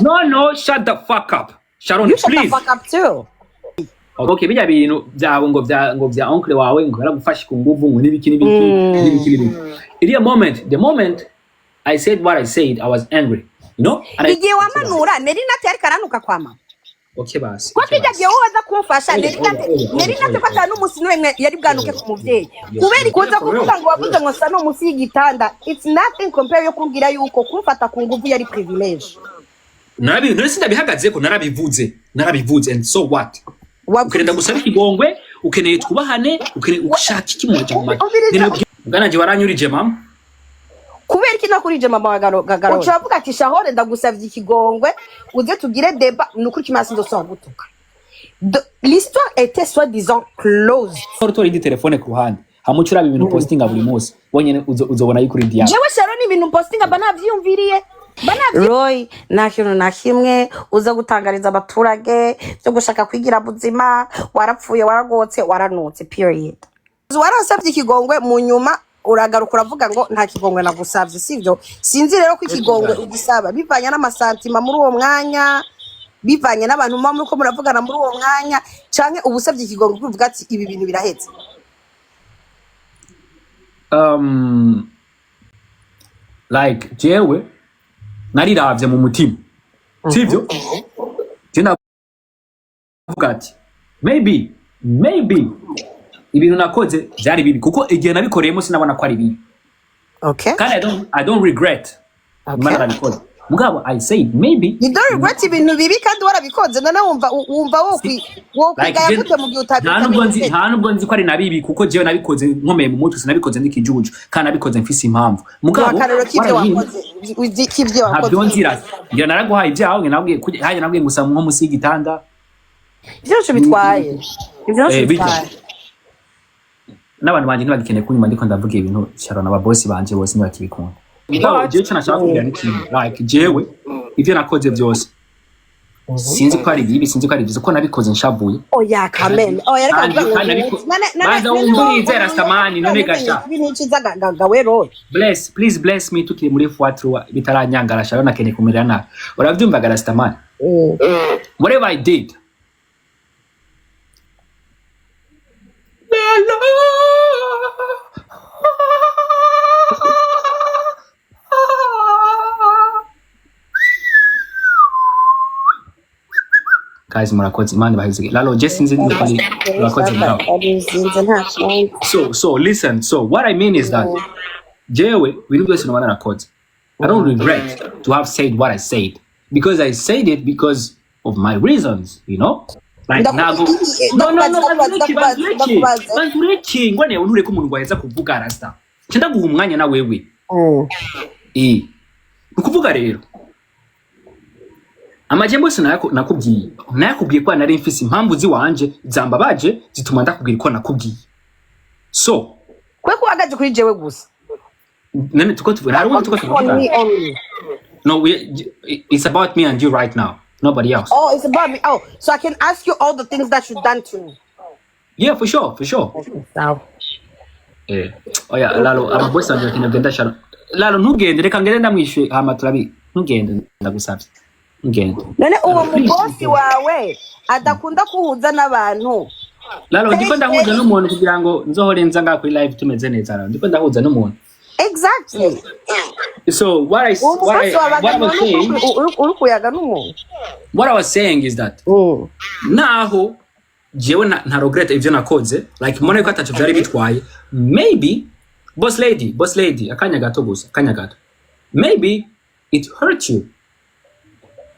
No, shut the fuck up, Sharon. You shut the Please. fuck up too. Okay, bijya bintu byawe ngo vya oncle wawe, ngo yaragufashe ku nguvu, ngo n'ibiki n'ibiki n'ibiki n'ibiki. Iriya moment, the moment I said what I said, I was angry and I Igihe wamanura Nerinate, yariko aranuka kwa mama. Okay, basi. Ko Okay, kijya basi. gihe wowe waza kumfasha. Oya, Nerinate, oya, oya, oya, Nerinate, oya, ko ata n'umunsi n'umwe yari bwanuke ku muvyeyi, kubera kuza For real, kuvuga ngo for wavuze real. ngo sa no munsi y'igitanda, it's nothing compare yo kumbwira yuko kumfata ku nguvu yari privilege. Narabi none sindabihagazeko, narabivuze, narabivuze, and so what? Ukeneye gusaba ikigongwe, ukeneye twubahane, ukeneye ushaka iki mu majambo make? Umviriza. Bwananje, waranyurije mama. Kubera iki nakurije mama wa Garo? Uca uravuga ati: "Shahore, ndagusavye ikigongwe, uze tugire débat." Ni ukuri kimasi, ndosaba gutuka. L'histoire était soi-disant closed. Utora indi telefone ku ruhande, hama uca uraba ibintu postinga buri munsi wonyene, uzobona yuko uri diable. Jewe Sharon, ibintu postinga mba navyiyumviriye, mba navyi. Roy, nta kintu na kimwe uza gutangariza abaturage byo gushaka kwigira buzima. Warapfuye, waragotse, waranutse, period. Warasabye ikigongwe, mu nyuma uragaruka uravuga ngo nta kigongwe nagusabye, sivyo? Sinzi rero ko ikigongwe ugisaba bivanye n'amasantima muri uwo mwanya, bivanye n'abantu muba muriko muravugana muri uwo mwanya, canke uba usabye ikigongwe kuvuga ati ibi bintu birahetse. Like jewe nariravye mu mutima, sivyo? Je ndavuga ati maybe ibintu nakoze byari bibi, kuko igihe nabikoreyemo sinabona ko ari bibi. Kandi I don't regret nyuma narabikoze. Mugabo I said maybe You don't regret ibintu bibi kandi warabikoze? None wumva like wokwigaya gute mu gihe nta nubwo nzi utabiregret? Nta nubwo nzi ko ari na bibi, kuko jewe nabikoze nkomeye mu mutwe, sinabikoze ndi kijuju, kandi nabikoze mfise impamvu. Mugabo Akarero k'ibyo what I mean- wakoze, uzi k'ibyo Ntabyo wakoze. nzira, ngira naraguhaye ibyawe, ngira nabwiye hajya nabwiye gusa nko munsi y'igitanda. Ivyo ntaco bitwaye, ivyo ntaco Eh, bityo. bitwaye. N'abantu banje ntibagikeneye kunyuma ndiko ndavuga ibintu, Sharon, ababosi banje bose ntibakibikunda. Mugabo jewe ico nashaka kugira ni kimwe, like jewe ivyo nakoze byose sinzi ko ari bibi, sinzi ko ari byiza, ko nabikoze nshavuye. Oya kameme, oya, reka kuvuga ngo Kandi banza wumvirize, Rastamani, none gasha. Ibintu ciza gawe Roy. Bless, please bless me, tukiri muri fois bitaranyangara. Sharon akeneye kumera nabi, urabyumvaga, Rastamani? Whatever I did. La, la. Guys, murakoze, Imana ibaheze. Lalo, je sinzi nukuri, murakoze mugabo. Abizinze, nta kundi. So listen, so what I mean is that jewe ibintu byose noba narakoze, I don't regret to have said what I said, because I said it because of my reasons. Like ntabwo, no, banzureke, banzureke. Ndakubaza. Banzureke ngwane, ntureke umuntu ngo aheza kuvuga. Rasta, nca ndaguha umwanya na wewe. Eh, ni ukuvuga rero amajambo yose nakubwiye, nayakubwiye ko nari mfise impamvu ziwanje zambabaje, zituma ndakubwira ko nakubwiye. So Kwe ko uhagaze kuri jewe gusa? None tuko tuvuga, hari ubundi tuko tuvuga. On me only. No, it's about me and you right now, nobody else. Oh, it's about me. Oh, so I can ask you all the things that you've done to me? Yeah, for sure, for sure. Sawa. Eh, oya Lalo, ababosi banje bakeneye kugenda. Shara Lalo, ntugende, reka ngende ndamwishuye, hama turabi. Ntugende, ndagusavye, ntugende. None uwo mubosi wawe adakunda kuhuza n'abantu? Lalo, ndiko ndahuza n'umuntu kugira ngo nzohore nza ngaha kuri live tumeze neza. Lalo, ndiko ndahuza n'umuntu. Exactly. So Uwo what I mubosi wawe what I was saying uri kuyaga n'umuntu. what I was saying is that naho jewe nta regret ivyo nakoze, like mbona yuko ataco vyari bitwaye, maybe, boss lady, boss lady, akanya gato gusa, akanya gato, maybe it hurt you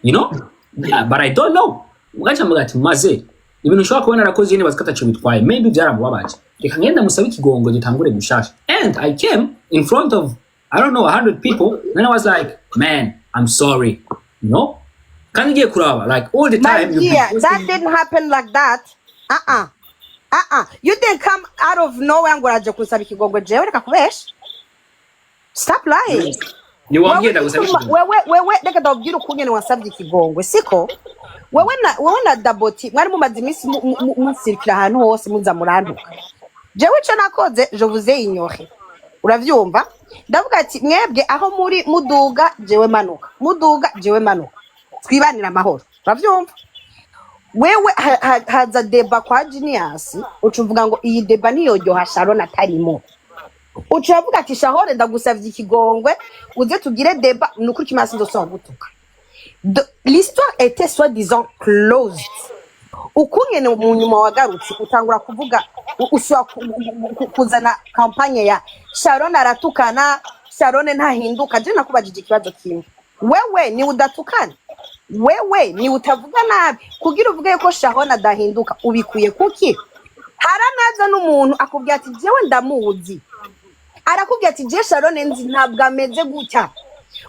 you know Yeah, but I don't know. Ugaca mvuga ati maze ibintu ushobora kubona narakoze nibaza ko ataco bitwaye, maybe byaramubabaje, reka ngenda musabe ikigongo, gitangure gushasha. And I came in front of, I don't know, 100 people, and I was like, "Man, I'm sorry." Kandi ugiye kuraba, like all the My time you've been dear, that posting- didn't happen like that. Uh-uh. Uh-uh. You didn't come out of nowhere ngo uraje kunsaba ikigongwe jewe. Reka kubesha. Stop lying. Niwambwiye Wewe ndagusaba igituma- ikigongwe. Wewe reka ndababwira ukungene wasabye ikigongwe, siko? Wewe na Daboti mwari mumaze iminsi musirikira ahantu hose, muza murantuka. Jewe ico nakoze, je vous ai ignoré. Uravyumva? Ndavuga ati mwebwe aho muri muduga, jewe manuka. Muduga, jewe manuka. Twibanire amahoro, uravyumva? Wewe haza débat kwa Genius, uca uvuga ngo iyi débat ntiyoryoha Sharon atarimo. Uca uravuga ati: "Shahore, ndagusavye ikigongwe uze tugire débat." Ni ukuri kimwe, sinzosubira gutuka. L'histoire était soi-disant closed. Ukungene mu nyuma wagarutse utangura kuvuga, ushobora kuzana campagne ya Sharon aratukana, Sharon ntahinduka. Je nakubajije ikibazo kimwe: wewe ni udatukana, wewe ni utavuga nabi, kugira uvuge yuko Sharon adahinduka, ubikuye kuki? Haranaza n'umuntu akubwira ati: "Jewe ndamuzi." Arakubwira ati: "Je Sharon nzi ntabwo ameze gutya."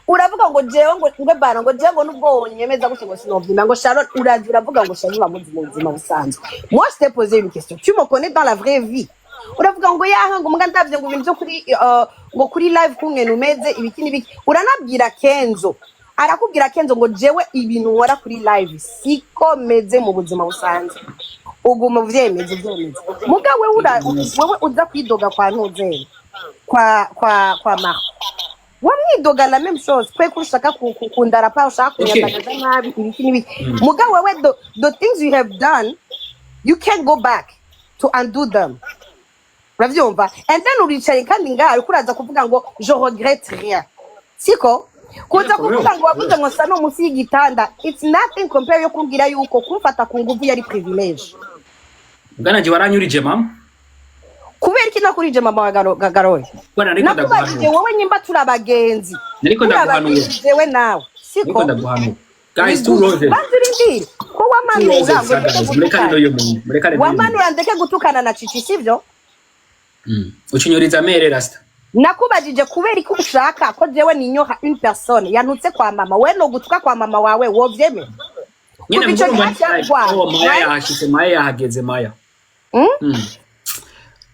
Uravuga ngo jewe ngo bana, ngo jewe ngo nubwo wonyemeza gutya ngo sinovyima, ngo Sharon uraza uravuga ngo Sharon uramuzi mu buzima busanzwe. Moi, je t'ai posé une question: tu me connais dans la vraie vie? Uravuga ngo yaha, ngo muga ndavye ngo ibintu vyo kuri ngo kuri live kungene umeze, ibiki n'ibiki. Uranabwira Kenzo, arakubwira Kenzo ngo jewe ibintu nkora kuri live siko meze mu buzima busanzwe. Uguma uvyemeza, uvyemeza, muga wewe uza kwidoga kwa ntuzene, kwa Marco, wamwidoga la même chose kwe ko ushaka kundarapa, ushaka kunyandagaza nabi, ibiki n'ibiki. Muga wewe the things you have done, you can't go back to undo them, uravyumva? And then uricaye kandi ngaha uriko uraza kuvuga ngo je regrette rien. Siko kuza kuvuga ngo wavuze ngo nsa no munsi y'igitanda, it's nothing compare yo kumbwira yuko kumfata ku nguvu yari privilege. Bwana, je waranyurije mama. Kubera iki nakurije mama wa Garoye? Bwana, ariko Nakubajije ndaguhanura. wowe nyimba turi abagenzi. Nariko Turi ndaguhanura. abagenzi jewe nawe, siko? Ariko ndaguhanura, guys, two roses. Banza urindire ko Two wamanura roses. ngo ndeke Guys, murekane gutukana. n'uyu muntu, murekane n'uyu muntu. Wamanura ndeke gutukana na Cici, sivyo? Ucinyuriza mere rasta. Nakubajije kubera ko ushaka ko jewe ninyoha une personne yantutse kwa mama. We no gutuka kwa mama wawe wovyemera? Nyine. Kuva ico murumva. gihe cyangwa Oh, Maya yahashitse, Maya yahageze, Maya. Mm?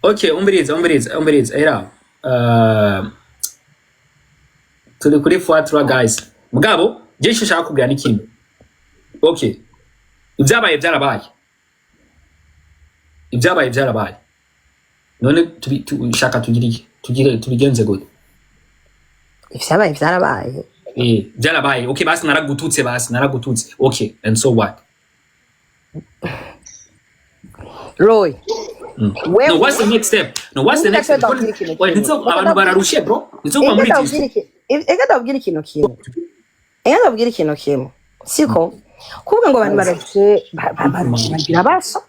Okay, umviriza, umviriza, umviriza era turi kuri fois trois, guys. Mugabo je icyo ushaka kubwira ni kimwe. Okay, ibyabaye byarabaye, ibyabaye byarabaye. None ushaka tugire iki? Tugire tubigenze gute? Ivyabaye vyarabaye. Eh, byarabaye. Okay, basi naragututse, basi naragututse. Okay, and so what? Roy, wewe No, what's the next step? No, what's the next step? Ndakubwira ikintu Wait, kimwe. nitso abantu bararushe, bro, nitso kuva muri district. Ega ndabwira ikintu kimwe, ega ndabwira ikintu kimwe, siko kuvuga ngo abantu bararushe, barushe bagira baso.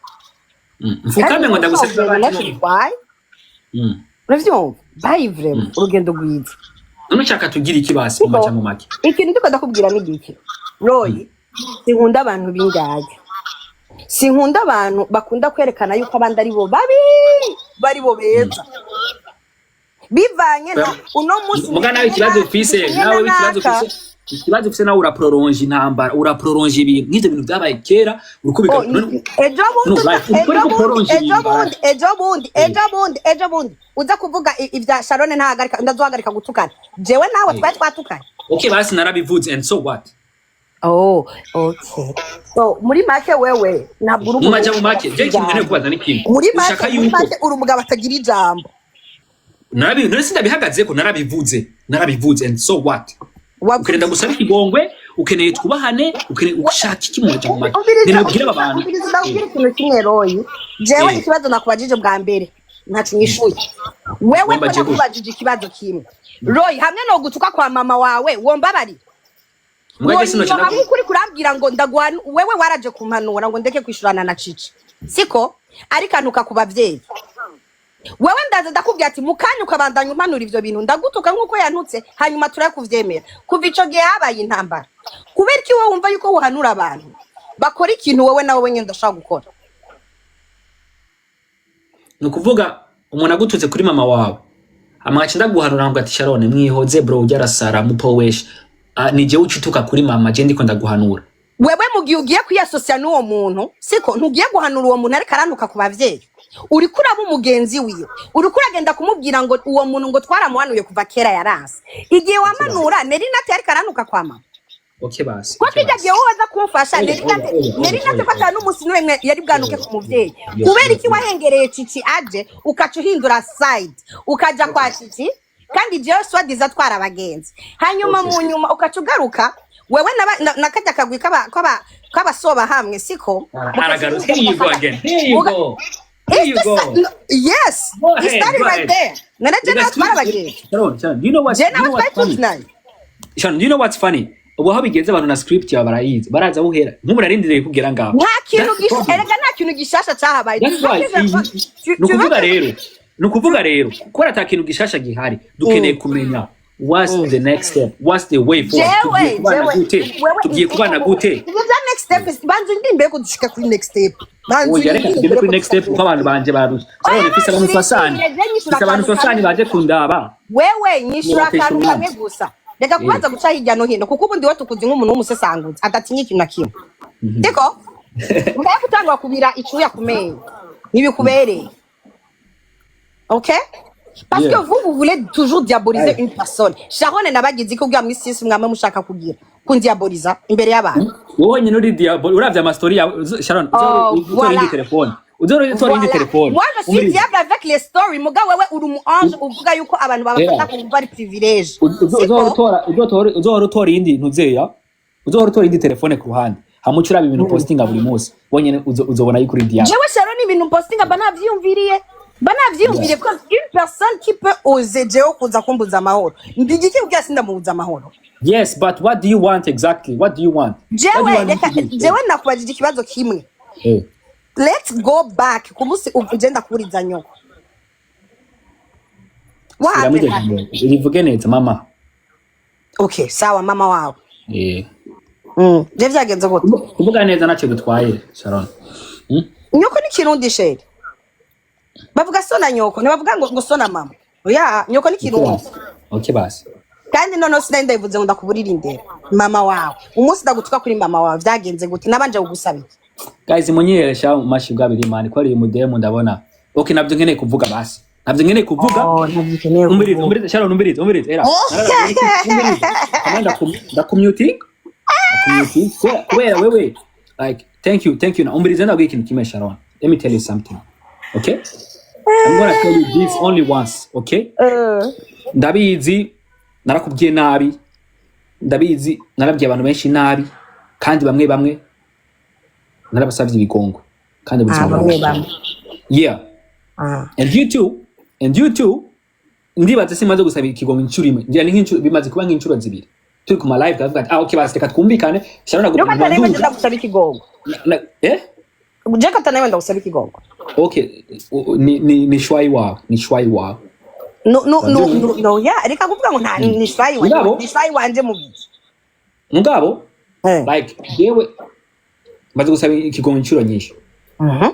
Mfukame ngo ndagusabye ntacyo bitwaye. Uravyumva? Bye, vraiment, urugendo rwiza. None ushaka tugira iki basi mu maca mu make? Ikintu ndiko ndakubwira ni giki, Roy: sinkunda abantu b'ingage, sinkunda abantu bakunda kwerekana yuko abandi ari bo babi, bari bo beza, bivanye na uno munsi. Muga nawe ikibazo ufise, nawe ikibazo ufise, ikibazo ufise nawe uraprolonge intambara, uraprolonge ibintu nk'ivyo. Bintu byabaye kera uriko Oh, ejo bundi No, like, ejo uriko bundi prolonge ejo ibintu. bundi, ejo bundi, ejo bundi, ejo bundi uza kuvuga ibya Sharon ntahagarika, ndazohagarika gutukana jewe nawe twari twatukanye. Okay, basi narabivuze, and so what? Oh, okay. So muri make wewe ntabwo uri Mu maja mu make, je ikintu nkeneye kubaza ni kimwe. Muri make, Ushaka muri yuko make uri umugabo atagira ijambo. Narabi none sindabihagazeko, narabivuze, narabivuze, and so what? Wavuze Ukeneye ndagusaba ikigongwe, ukeneye twubahane, ukeneye ushaka iki mu maja mu make? Umviriza, Nkeneye ubwire aba bantu. Umviriza, ndakubwira ikintu kimwe, Roy. Jewe ikibazo nakubajije bwa mbere ntaco nyishuye wewe ko. Wambaje gute? Nakubajije ikibazo kimwe, Roy: hamwe no gutuka kwa mama wawe, wombabari Mwege sinoca. Hamwe ukuri kurambwira ngo ndaguhana, wewe waraje kumpanura ngo ndeke kwishurana na Cici, siko? Ariko antuka ku bavyeyi. Wewe ndaza ndakubwira ati mukanya ukabandanya umpanura ivyo bintu, ndagutuka nk'uko yantutse, hanyuma turakuvyemera. Kuva ico gihe habaye intambara. Kubera iki wowe wumva yuko uhanura abantu bakora ikintu wowe nawe wenyine udashobora gukora? Ni ukuvuga umuntu agututse kuri mama wawe, amaca ndaguhanura ngo ati: "Sharon, mwihoze bro, ujya arasara mupowesha." Ah, ni jewe ucituka kuri mama, je ndiko ndaguhanura? Wewe mu gihe ugiye kwiyasosiya n'uwo muntu, siko? Ntugiye guhanura uwo muntu ariko aranuka ku bavyeyi, uriko uraba umugenzi wiwe, uriko uragenda kumubwira ngo uwo muntu ngo twaramuhanuye kuva kera yaranse. Igihe wamanura Nerinate ariko aranuka kwa mama. Okay, basi. Ko Okay, kijya basi. gihe wowe waza kumfasha. Oya, Nerinate, oya, oya, Nerinate oya, ko ata n'umunsi n'umwe yari bwanuke ku muvyeyi. Oya, Kubera oya, iki oya. wahengereye Cici aje ukaca uhindura side ukaja kwa Cici, kandi jewe swadiza twara abagenzi, hanyuma mu nyuma ukaca ugaruka Wewe na kajya kagwi k'abasoba hamwe, siko? Aragarutse. Here you go again, here you go, here you It's the go. No, yes. Go It ahead, started go right ahead. there. None je nawe twarabagenzi. Sharon, Sharon, do you know what Je do you nawe know what's twari funny? tuzinanye. Sharon, do you know what's funny? Ubu aho bigeze, abantu na script yawe barayizi, baraza aho uhera. Nk'ubu narindiriye kugera ngaho. Nta kintu That's the problem. erega nta kintu gishasha cyahabaye. That's why ni ukuvuga rero kubera ata kintu gishasha gihari, dukeneye kumenya what's the next step, what's the way forward. Jewe Tugiye kubana jewe gute? Wewe Tugiye kubana gute? Ibyo bya next step banza undinde ko dushika kuri next step. Banza Oya, reka undinde tugende ko kuri next step, kuko abantu banje barusha. Oya, Sharon, mfise abantu banza 60 urindire, je nyishura mfise abantu akantu 60 kamwe. baje kundaba. Wewe nyishura Nibatesha akantu umwanya. kamwe gusa. Reka kubanza guca hirya no hino, kuko ubundi we tukuzi nk'umuntu w'umusesanguzi adatinya ikintu na kimwe, siko? Mbere gutangwa kubira icuya ku menyo ntibikubereye, ok? Parce que vous, vous voulez toujours diaboliser une personne. Sharon nabagize ko kugira muri sisi mwama mushaka kugira kundiaboliza imbere y'abantu. Wowe nyine uri diable, uravye amastori yawe. Sharon, Oh, uzotora indi voilà. telefone, uzotora indi Voilà. telefone. Moi, je suis Umviriza. diable avec les stories. Muga wewe uri umu ange, uvuga yuko abantu babafata kumva ari privilège. Uzohora Siko? utora uzohora utora iyindi ntuzeya, uzohora utora iyindi telefone ku ruhande, hama uce uraba ibintu postinga buri munsi wonyene, uzobona yuko uri diable. Jewe Sharon, ibintu postinga mba navyiyumviriye. Mba navyiyumviriye, because une personne qui peut oser jewe kuza kumbuza amahoro. Ndigiki kugira sindamubuza amahoro? Yes, but what do you want exactly? What do you want? What do you Jewe want me reka to do? jewe nakubajije ikibazo kimwe. Let's go back ku munsi ugenda kuburiza nyoko. What Subiramo happened iryo that jambo. day? Rivuge neza, mama. Okay, sawa, mama wawe. Je vyagenze gute? Kuvuga neza ntacyo bitwaye, Sharon. Nyoko ni Kirundi, chéri. Bavuga so na nyoko, ntibavuga ngo so na mama. Oya, nyoko ni Kirundi. Okay basi. Kandi noneho sinari ndabivuze ngo ndakuburira indero. Mama wawe, umunsi ndagutuka kuri mama wawe vyagenze gute? Nabanje kugusaba iki? Guys, munyiheresha mu mashi bwa biri mani ko ari umudemu ndabona. Okay, nabyo nkeneye kuvuga basi, nabyo nkeneye kuvuga. Oh, ntabyo ukeneye Umviriza. kuvuga. Umviriza, Sharon, umviriza, umviriza era. Umviriza. Kamwe ndakumuting, ndakumuting kubera wewe, like, thank you, thank you. Na umviriza, ndabwiye ikintu kimwe, Sharon. Let me tell you something, okay? I'm gonna tell you this only once, okay? Ndabizi narakubwiye nabi, ndabizi narabwiye abantu benshi nabi, kandi bamwe bamwe narabasavye ibigongwe kandi ubuzima Ah, bamwe burabashima. bamwe. Yeah. And you too, and you too. Ndibaza simaze gusaba ikigongo inshuro imwe, ngira ni nk'inshuro, bimaze kuba nk'inshuro zibiri turi ku ma live, ndavuga ati: "Ah, okay basi, reka twumvikane." Sharon. Nuko atanawe ndagusaba ikigongo. Eh? Je ko atanawe ndagusaba ikigongo. Okay, ni shwai wawe, ni shwai wawe. No, no, no, no, no, ya reka kuvuga ngo nta ni shwayi wanje. Mugabo. Ni shwayi wanje mu biki? Mugabo, like, jewe maze gusaba ikigongo inshuro nyinshi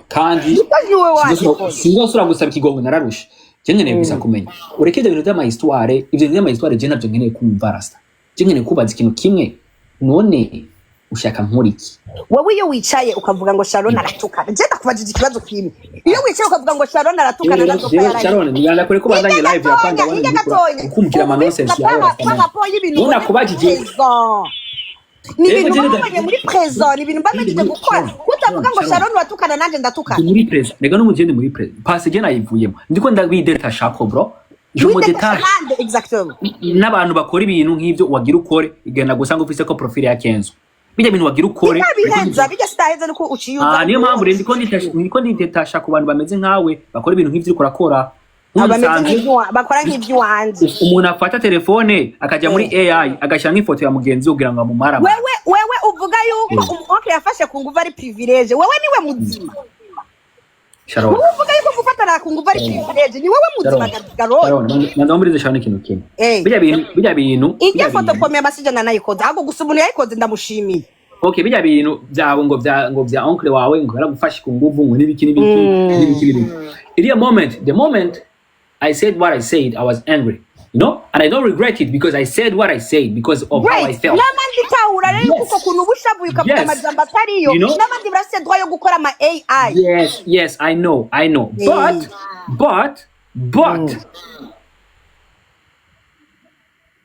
kandi Because you were wanje. Sinzosubira gusaba ikigongo, nararushe. Je nkeneye gusa kumenya, ureke ibyo bintu by'ama histoire, ibyo bintu by'ama histoire je ntabyo nkeneye kumva, rasta. Je nkeneye kubaza ikintu kimwe: none ushaka nkora iki? Wowe iyo wicaye ukavuga ngo Sharon aratukana, je ndakubajije ikibazo kimwe: iyo wicaye ukavuga ngo Sharon aratukana na Zoka Jewe, yaraye Sharon, niganda kure ko bandanye Hirya live yapanga. gatonya, hirya gatonya. Ukumbwira ama nonsense yawe, rasta man. Par rapport y'ibintu None ubonye nakubajije. muri présent, ni Yego, ibintu Jenny, babonye muri présent, ni ibintu mbamejeje gukora. Kutavuga ngo Sharon. Sharon uratukana, nanjye ndatukana. Ndi muri présent rega, n'umugende muri présent passé je nayivuyemo, ndiko ndabidétacha ko, bro, je me Widétacha détache. nande exactement? N'abantu bakora ibintu nk'ivyo wagira ukore, igenda gusanga ufise ko profile ya Kenzo, bijya bintu wagira ukore. Bijya bijya sitaheza nuko uciye uza. Ah, niyo mpamvu rero ndiko ndidétacha ku bantu bameze nkawe, bakora ibintu nk'ivyo uriko urakora. Bameze bakora nk'ivy'iwanje. Umuntu afata telefone akaja muri AI, agashyira nk'ifoto ya mugenzi we kugira ngo amumare. Wewe uvuga yuko umu yafashe ku nguvu ari privilège, wewe niwe muzima? Sharon. Wowe uvuga yuko gufatana ku nguvu ari privilège, ni wowe muzima, Garoye? Sharon, manza wumvirize, Sharon, ikintu kimwe. Bijya bintu Ijya bijya bintu photocopie amasija nanayikoze, ahubwo gusa umuntu yayikoze ndamushimiye. Okay, bijya bintu byawe ngo bya oncle wawe, ngo yaragufashe ku nguvu, ngo n'ibiki n'ibiki n'ibiki n'ibiki, iriya moment, the moment I said what I said, I was angry, and I don't regret it because I said what I said because of how I felt. N'abandi tahura rero kuko kuntu uba ushavuye ukavuga amajambo atariyo. You know? N'abandi barafise droit yo gukora ama AI. Yes, I know, I know. But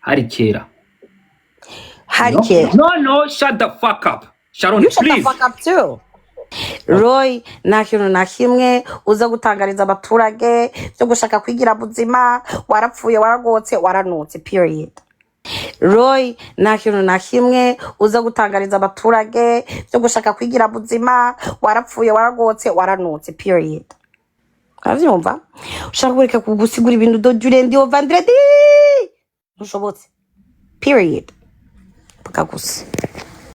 hari kera. Hari No, kera. no, shut the fuck up. Sharon, You shut the please. fuck up too. Roy, nta kintu na kimwe uza gutangariza abaturage byo gushaka kwigira buzima. Warapfuye, waragotse, waranutse, period. Roy, nta kintu na kimwe uza gutangariza abaturage byo gushaka kwigira buzima. Warapfuye, waragotse, waranutse, period. Uravyumva? Ushaka kureka kugusigura ibintu do du lundi au vendredi, ntushobotse, period. Paka gusa.